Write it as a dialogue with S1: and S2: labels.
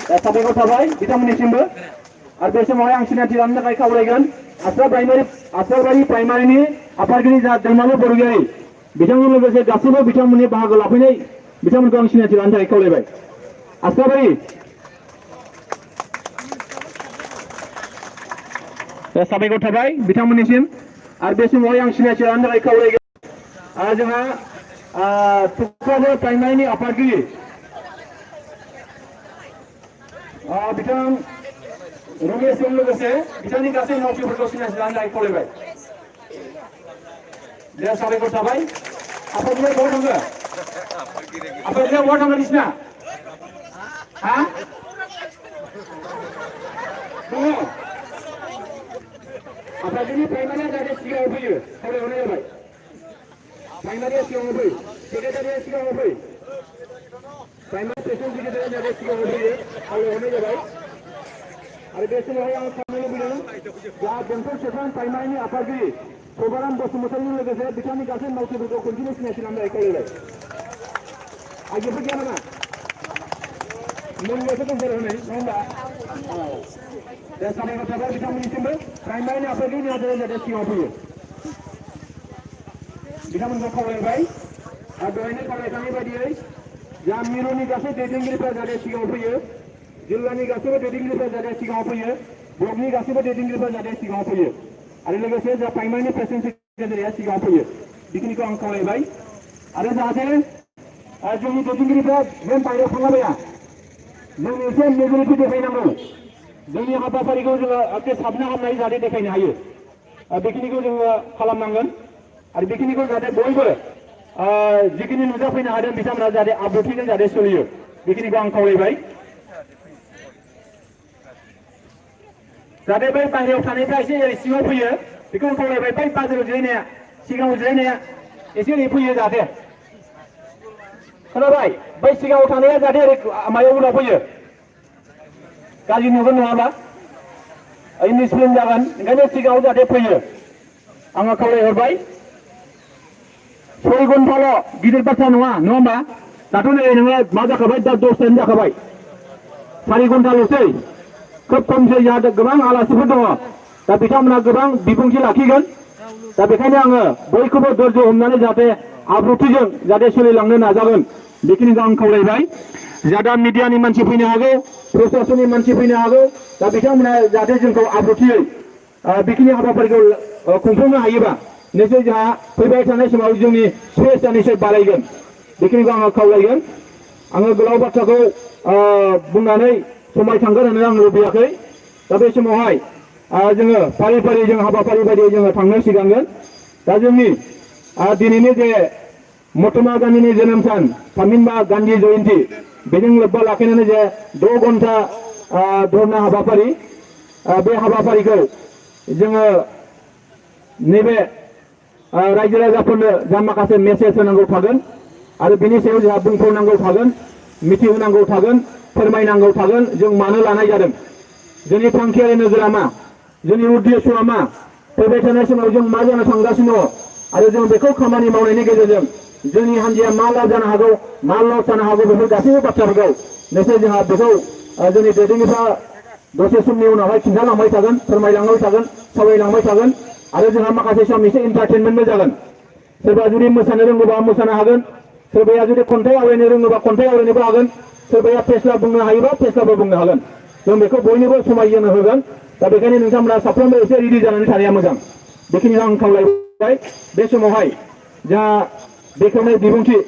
S1: साबायखर थाबाय बिथांमोननिसिमबो आरो बे समावहाय आं सिनायथि लानो थाखाय खावलायगोन आस्राबारि प्राइमारिनि आफादगिरि जा दैमालु बरगयारी बिथांजों लोगोसे गासैबो बिथांमोननि बाहागो लाफैनाय बिथांमोनखौ आं सिनायथि लानो थाखाय खावलायबाय। आस्राबारि साबायखर थाबाय बिथांमोननिसिम आरो बे समावहाय आं सिनायथि लानो थाखाय खावलायगोन जोंहा थुक्राझार प्राइमारिनि आफादगिरि बिथां रमेशजों लोगोसे बिथांनि गासै मावथिफोरखौ सिनायथि लानो थाखाय खावलायबाय। दे साबायखर थाबाय। आफादगिरिया बहा थांखो? आफादगिरिया बहा थांखो नोंसिना? हा? दङ। आफादगिरि प्राइमारिया जाहाथे सिगाङाव फैयो खावलायहरनाय जाबाय। प्राइमारिया सिगाङाव फै, सेक्रेटारिया सिगाङाव फै। प्राइमारि सेक्सन सेक्रेटारिया जाहाथे सिगाङाव फैयो खावलायहरनाय जाबाय। आरो बे समावहाय आं खावलायनो लुबैदों जा बेंटल सेक्सन प्राइमारिनि आफादगिरि सभाराम बसुमतारीजों लोगोसे बिथांनि गासै मावथिफोरखौ खनसेनो सिनायथि लानो थाखाय खावलायबाय। आइजोफोर गैया नामा? नोंल'सो दंथारो हनै नङा होमबा? दे साबायखर थाबाय बिथांमोननिसिमबो प्राइमारिनि आफादगिरि नेहाथारिया जाहाथे सिगाङाव फैयो बिथांमोनखौ खावलायबाय। आरो दहायनो खावलायखानाय बायदियै जा मिरुनि गासै दैदेनगिरिफ्रा जाहाथे सिगाङाव फैयो, जिल्लानि गासैबो दैदेनगिरिफ्रा जाहाथे सिगाङाव फैयो, ब्लकनि गासैबो दैदेनगिरिफ्रा जाहाथे सिगाङाव फैयो आरो लोगोसे जा प्राइमारिनि प्रेसिडेन्ट सेक्रेटारिया सिगाङाव फैयो बेखिनिखौ आं खावलायबाय। आरो जाहाथे जोंनि दैदेनगिरिफ्रा जेन बायह्रायाव थांलाबाया, जों एसे मेजरिटि देखायनांगौ, जोंनि हाबाफारिखौ जोङो एखे साबना हामनाय जाहाथे देखायनो हायो बेखिनिखौ जोङो खालामनांगोन। आरो बेखिनिखौ जाहाथे बयबो जिखिनि नुजाफैनो हादों बिथांमोना जाहाथे आब्रुथिजों जाहाथे सोलियो बेखिनिखौ आं खावलायबाय। जाहाथे बै बाहेरायाव थानायफ्रा एसे ओरै सिङाव फैयो बेखौ आं खावलायबाय। बै बाजाराव जिरायनाया, सिगाङाव जिरायनाया एसे ओरै फैयो जाहाथे। खोनाबाय? बै सिगाङाव थानाया जाहाथे ओरै मायाव उनाव फैयो, गाज्रि नुगोन नङाबा इनडिसिप्लिन जागोन, ओंखायनो सिगाङाव जाहाथे फैयो आङो खावलायहरबाय। 6 घन्टाल' गिदिर बाथ्रा नङा होमबा? दाथ' नै नोङो मा जाखाबाय, दा 10 जाखाबाय, 4 घन्टाल'सै, खोब खमसै। जोंहा गोबां आलासिफोर दङ, दा बिथांमोना गोबां बिबुंथि लाखिगोन। दा बेखायनो आङो बयखौबो धैर्य हमनानै जाहाथे आब्रुथिजों जाहाथे सोलिलांनो नाजागोन बेखिनिखौ आं खावलायबाय। जादा मिडियानि मानसि फैनो हागौ, प्रशासननि मानसि फैनो हागौ, दा बिथांमोना जाहाथे जोंखौ आब्रुथियै बेखिनि हाबाफारिखौ खुंफुंनो हायोबा निश्चय जोंहा फैबाय थानाय समाव जोंनि स्पेसआ निश्चय बारायगोन बेखिनिखौ आङो खावलायगोन। आङो गोलाव बाथ्राखौ बुंनानै समाय थांगोन होननानै आं लुबैयाखै। दा बे समावहाय जोङो फारि फारि जों हाबाफारि बायदियै जोङो थांनो सिगांगोन। दा जोंनि दिनैनि जे महात्मा गान्धीनि जोनोम सान थामहिनबा गान्धी जयन्ती, बेजों लोब्बा लाखिनानै जे 6 घन्टा धरना हाबाफारि, बे हाबाफारिखौ जोङो नैबे रायजो राजाफोरनो जा माखासे मेसेज होनांगौ थागोन आरो बिनि सायाव जोंहा बुंफोरनांगौ थागोन, मिथिहोनांगौ थागोन, फोरमायनांगौ थागोन जों मानो लानाय जादों, जोंनि थांखियारि नोजोरा मा, जोंनि उद्देश्यआ मा, फैबाय थानाय समाव जों मा जानो थांगासिनो दङ आरो जों बेखौ खामानि मावनायनि गेजेरजों जोंनि हान्जाया मा लाब जानो हागौ, मा लस जानो हागौ, बेफोर गासैबो बाथ्राफोरखौ निश्चय जोंहा बेखौ जोंनि दैदेनगिरिफ्रा दसे समनि उनावहाय खिन्थालांबाय थागोन, फोरमायलांबाय थागोन, सावरायलांबाय थागोन आरो जोंहा माखासे सम एसे इन्टारटेनमेन्टबो जागोन। सोरबा जुदि मोसानो रोंगौबा मोसानो हागोन, सोरबाया जुदि खन्थाइ आवरायनो रोङोबा खन्थाइ आवरायनोबो हागोन, सोरबाया फेस्ला बुंनो हायोबा फेस्लाबो बुंनो हागोन। जों बेखौ बयनोबो समाय होनो होगोन। दा बेखायनो नोंथांमोना साफ्रोमबो एसे रेडि जानानै थानाया मोजां बेखिनिखौ आं खावलायबाय। बे समावहाय जोंहा बेखेवनाय बिबुंथि